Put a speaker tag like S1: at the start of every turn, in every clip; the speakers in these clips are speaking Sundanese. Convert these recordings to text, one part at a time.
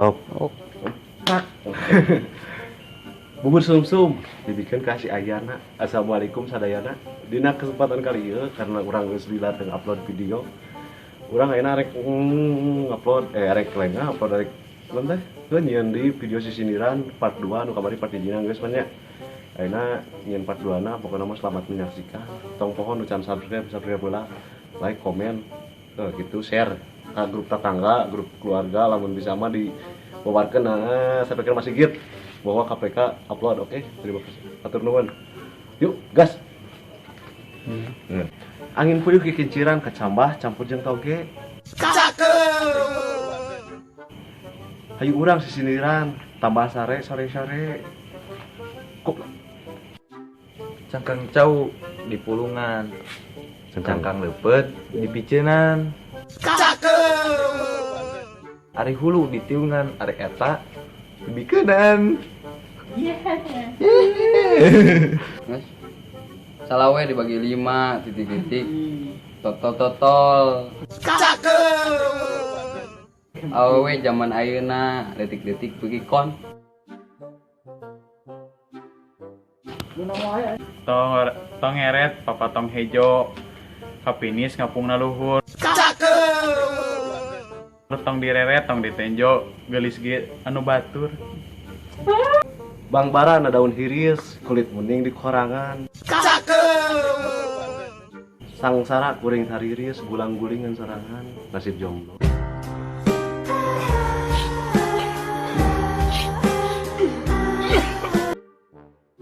S1: Top.
S2: Oh.
S1: Tak. Bubur sumsum dibikin kasih ayana. Assalamualaikum sadayana. Dina kesempatan kali ieu karena urang geus lila teu upload video. Urang ayeuna rek upload rek lain upload rek naon teh? Heuh nyieun deui video sisindiran part 2 nu kamari part 1 geus mah nya. Ayeuna nyieun part 2 na pokona mah selamat menyaksikan. Tong poho nu can subscribe, subscribe heula, like, komen, gitu, share ke grup tetangga, grup keluarga lamun bisa mah dibawarkeun nah sampai ke masjid bahwa KPK upload, oke? Terima kasih. Atur nuhun. Yuk, gas. Angin puyuh kikinciran kecambah campur jeung toge. Cakep. Hayu urang sisindiran tambah sare sore-sore. Kok
S2: Cangkang cau di pulungan, cangkang leupeut di picenan. Cakep. Ari hulu di tiungan, ari eta dibikeunan.
S3: Mas. Salawe dibagi 5 titik-titik. Totol totol. Cakep. Awewe zaman ayeuna detik-detik beuki kon.
S4: Tong tong ngeret papatong hejo kapinis ngapungna luhur. Cakep. Tong direret tong ditenjo geulis ge anu batur.
S1: Bang bara na daun hiris, kulit muning di korangan. Cakep. Sangsara kuring tariris, gulang-gulingan sorangan, nasib jomblo.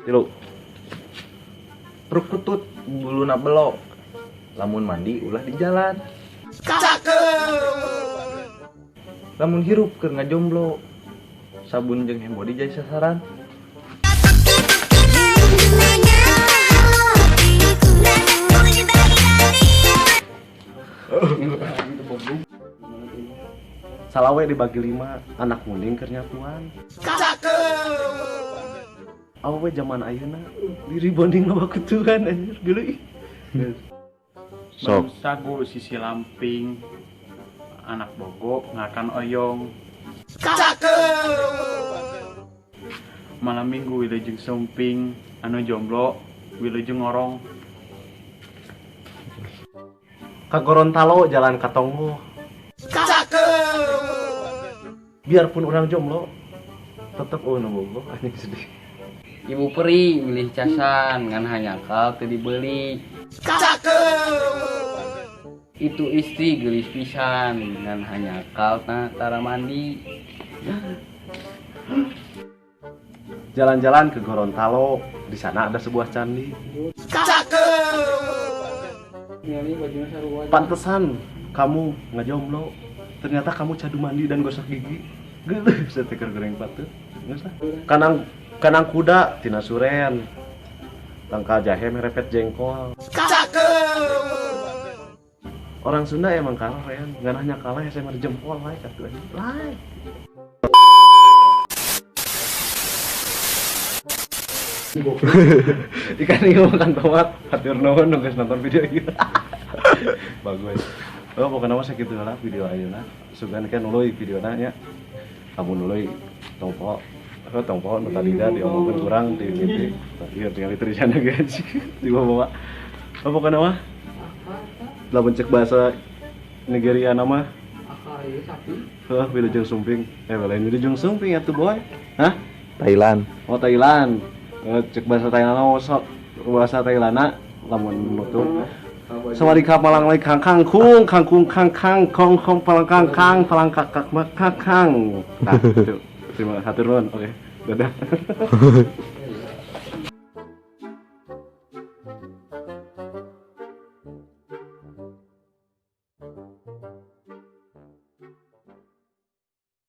S1: Tilu.
S2: Rukutut buluna belok. Lamun mandi ulah di jalan. Cakep. Lamun hirup keur ngajomblo. Sabun jeung handbody jadi sasaran.
S1: Salawe dibagi 5, anak muning keur nyatuan. Cakep. Awewe zaman ayeuna diri bonding loba kutuan anjir geuleuh ih. Sok.
S4: Sagu sisi lamping anak bogo ngakan oyong. Cakep. Malam minggu wilujeng sumping anu jomblo wilujeng ngorong.
S1: Ka Gorontalo jalan ka Tonggoh. Cakep. Biarpun orang jomblo tetep eueuh nu bogoh anjing sedih.
S3: Ibu peri milih casan ngan hanyakal teu dibeli. Cakep. Itu istri geulis pisan ngan hanyakal tara mandi.
S1: Jalan-jalan ke Gorontalo, di sana ada sebuah candi. Cakep. Pantesan kamu ngejomblo, ternyata kamu cadu mandi dan gosok gigi. Geuleuh, saya teh keur goreng patut. Geus lah. Kanang kuda tina suren. Tangkal jahe merepet jengkol. Cakep. Orang Sunda emang keren, nggak hanya kalah ya saya jempol like atuh anjing. Like. Ikan ini makan tomat, hatur nuhun nu geus nonton video ieu. Bagus. Oh, pokoknya mah sakitu lah video ayeuna. Sugan kan nuluy videona nya. Kamu nuluy tong poho. Aku tong poho nu tadi da diomongkeun urang ti mimiti. Ieu tinggal tulisanna guys. Di bawah. Oh, pokoknya mah lamun cek bahasa Nigeria nama.
S3: Akar ieu sapi.
S1: Heuh, wilujeng sumping. Lain wilujeng sumping atuh boy. Hah?
S2: Thailand.
S1: Oh, Thailand. Cek bahasa Thailand sok bahasa Thailand lamun nutup. Sawadee ka palang lai kang kang kung kang kung kang kang kong kong palang kang kang palang kakak mak kang kang. Nah, itu. Terima kasih nuhun. Oke. Dadah.